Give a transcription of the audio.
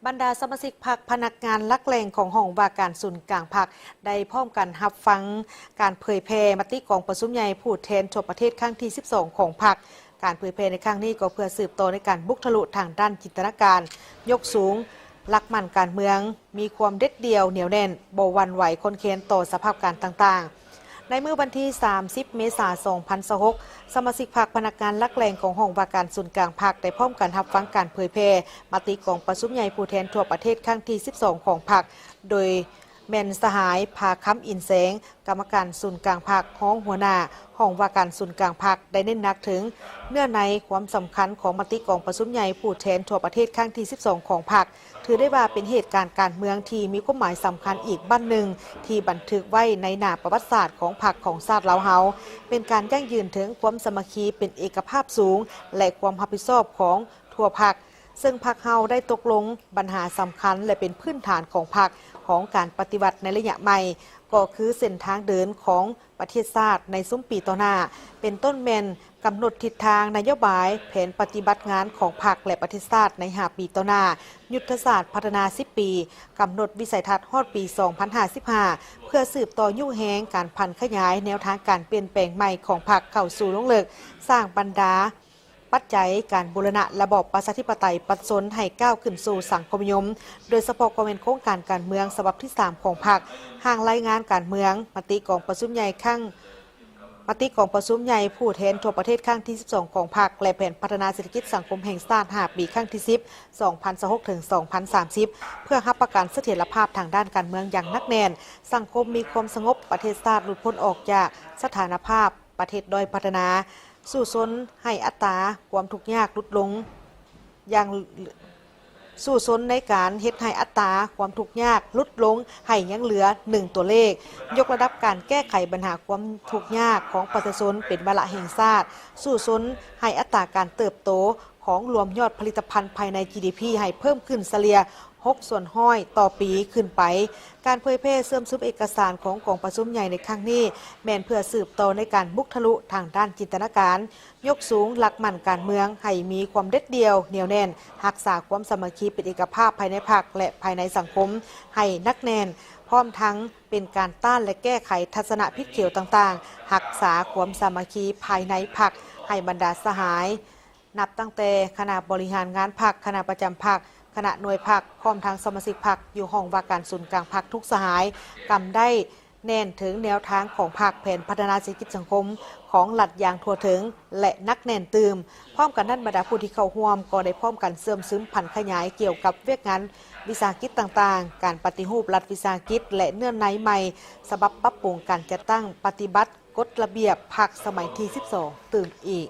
ບັນດາສະມາຊິກພັກ, ພະນັກງານຫຼັກແຫຼ່ງຂອງຫ້ອງວ່າການສູນກາງພັກ ໄດ້ພ້ອມກັນຮັບຟັງການເຜີຍແຜ່ມະຕິກອງປະຊຸມໃຫຍ່ຜູ້ແທນທົ່ວປະເທດຄັ້ງທີສິບສອງຂອງພັກ. ການເຜີຍແຜ່ໃນຄັ້ງນີ້ກໍເພື່ອສືບຕໍ່ໃນການບຸກທະລຸທາງດ້ານຈິນຕະນາການ, ຍົກສູງຫຼັກໝັ້ນການເມືອງ, ມີຄວາມເດັດດ່ຽວໜຽວແໜ້ນ, ບໍ່ຫວັ່ນໄຫວຄອນແຄນຕໍ່ສະພາບການຕ່າງໆ. ໃນມື້ວັນທີສາມສິບ ເມສາ ສອງພັນຊາວຫົກ, ສະມາຊິກພັກ, ພະນັກງານຫຼັກແຫຼ່ງຂອງຫ້ອງວ່າການສູນກາງພັກ ໄດ້ພ້ອມກັນຮັບຟັງການເຜີຍແຜ່ມະຕິກອງປະຊຸມໃຫຍ່ຜູ້ແທນທົ່ວປະເທດຄັ້ງທີສິບສອງຂອງພັກ ໂດຍແມ່ນສະຫາຍ ພາຄຳ ອິນແສງ, ກຳມະການສູນກາງພັກ, ຮອງຫົວໜ້າຫ້ອງວ່າການສູນກາງພັກ ໄດ້ເນັ້ນໜັກເຖິງເນື້ອໃນຄວາມສຳຄັນຂອງມະຕິກອງປະຊຸມໃຫຍ່ຜູ້ແທນທົ່ວປະເທດຄັ້ງທີສິບສອງຂອງພັກ. ຖືໄດ້ວ່າເປັນເຫດການການເມືອງທີ່ມີຄວາມໝາຍສຳຄັນອີກບັ້ນໜຶ່ງ ທີ່ບັນທຶກໄວ້ໃນໜ້າປະຫວັດສາດຂອງພັກຂອງຊາດລາວເຮົາ, ເປັນການຢັ້ງຢືນເຖິງຄວາມສາມັກຄີເປັນເອກະພາບສູງ ແລະ ຄວາມຮັບຜິດຊອບຂອງທົ່ວພັກ, ເຊິ່ງພັກເຮົາໄດ້ຕົກລົງບັນຫາສຳຄັນ ແລະ ເປັນພື້ນຖານຂອງພັກ ຂອງການປະຕິວັດໃນໄລຍະໃໝ່, ກໍຄືເສັ້ນທາງເດີນຂອງ ປະເທດຊາດໃນຊຸມປີຕໍ່ໜ້າ, ເປັນຕົ້ນແມ່ນກຳນົດທິດທາງນະໂຍບາຍ, ແຜນປະຕິບັດງານຂອງພັກ ແລະ ປະເທດຊາດໃນຫ້າປີຕໍ່ໜ້າ, ຍຸດທະສາດພັດທະນາສິບປີ, ກຳນົດວິໄສທັດຮອດປີສອງພັນຫ້າສິບຫ້າ ເພື່ອສືບຕໍ່ຍຸແຮງການຜັນຂະຫຍາຍແນວທາງການປ່ຽນແປງໃໝ່ຂອງພັກເຂົ້າສູ່ລົງເລິກ, ສ້າງບັນດາ ປັດໄຈການບູລະນະລະບອບປະຊາທິປະໄຕປະຊາຊົນໃຫ້ກ້າວຂຶ້ນສູ່ສັງຄົມນິຍົມ, ໂດຍສະເພາະກໍແມ່ນໂຄງການການເມືອງສະບັບທີສາມຂອງພັກ, ຮ່າງລາຍງານການເມືອງ, ມະຕິກອງປະຊຸມໃຫຍ່ຄັ້ງ, ມະຕິກອງປະຊຸມໃຫຍ່ຜູ້ແທນທົ່ວປະເທດຄັ້ງທີສິບສອງຂອງພັກ ແລະ ແຜນພັດທະນາເສດຖະກິດສັງຄົມແຫ່ງຊາດຫ້າປີ ຄັ້ງທີສິບ ສອງພັນຊາວຫົກ ເຖິງ ສອງພັນສາມສິບ ເພື່ອຮັບປະກັນສະຖຽນລະພາບທາງດ້ານການເມືອງຢ່າງໜັກແໜ້ນ, ສັງຄົມມີຄວາມສະຫງົບ, ປະເທດຊາດຫຼຸດພົ້ນອອກຈາກສະຖານະພາບ ປະເທດດ້ອຍພັດທະນາ, ສູ້ຊົນໃຫ້ອັດຕາຄວາມທຸກຍາກຫຼຸດລົງຢ່າງ, ສູ້ຊົນໃນການເຮັດໃຫ້ອັດຕາຄວາມທຸກຍາກຫຼຸດລົງໃຫ້ຍັງເຫຼືອໜຶ່ງຕົວເລກ, ຍົກລະດັບການແກ້ໄຂບັນຫາຄວາມທຸກຍາກຂອງປະຊາຊົນເປັນວາລະແຫ່ງຊາດ, ສູ້ຊົນໃຫ້ອັດຕາການເຕີບໂຕຂອງລວມຍອດຜະລິດຕະພັນພາຍໃນ ຈີດີພີ ໃຫ້ເພີ່ມຂຶ້ນສະເລ່ຍ ຫົກສ່ວນຮ້ອຍຕໍ່ປີຂຶ້ນໄປ. ການເຜີຍແຜ່ເຊື່ອມຊຶມເອກະສານຂອງກອງປະຊຸມໃຫຍ່ໃນຄັ້ງນີ້ ແມ່ນເພື່ອສືບຕໍ່ໃນການບຸກທະລຸທາງດ້ານຈິນຕະນາການ, ຍົກສູງຫຼັກໝັ້ນການເມືອງໃຫ້ມີຄວາມເດັດດ່ຽວໜຽວແໜ້ນ, ຮັກສາຄວາມສາມັກຄີເປັນເອກະພາບພາຍໃນພັກ ແລະ ພາຍໃນສັງຄົມໃຫ້ໜັກແໜ້ນ, ພ້ອມທັງເປັນການຕ້ານ ແລະ ແກ້ໄຂທັດສະນະຜິດຂຽວຕ່າງໆ, ຮັກສາຄວາມສາມັກຄີພາຍໃນພັກໃຫ້ບັນດາສະຫາຍ ນັບຕັ້ງແຕ່ຄະນະບໍລິຫານງານພັກ, ຄະນະປະຈຳພັກ, ຄະນະໜ່ວຍພັກ, ພ້ອມທັງສະມາຊິກພັກຢູ່ຫ້ອງວ່າການສູນກາງພັກທຸກສະຫາຍ ກຳໄດ້ແໜ້ນເຖິງແນວທາງຂອງພັກ, ແຜນພັດທະນາເສດຖະກິດສັງຄົມຂອງລັດຢ່າງທົ່ວເຖິງ ແລະ ໜັກແໜ້ນຕື່ມ. ພ້ອມກັນນັ້ນ, ບັນດາຜູ້ທີ່ເຂົ້າຮ່ວມກໍໄດ້ພ້ອມກັນເຊື່ອມຊຶມຜັນຂະຫຍາຍກ່ຽວກັບວຽກງານວິສາຫະກິດຕ່າງໆ, ການປະຕິຮູບລັດວິສາຫະກິດ ແລະ ເນື້ອໃນໃໝ່ສະບັບປັບປຸງການຈັດຕັ້ງປະຕິບັດ ກົດລະບຽບພັກສະໄໝທີສິບສອງຕື່ມອີກ.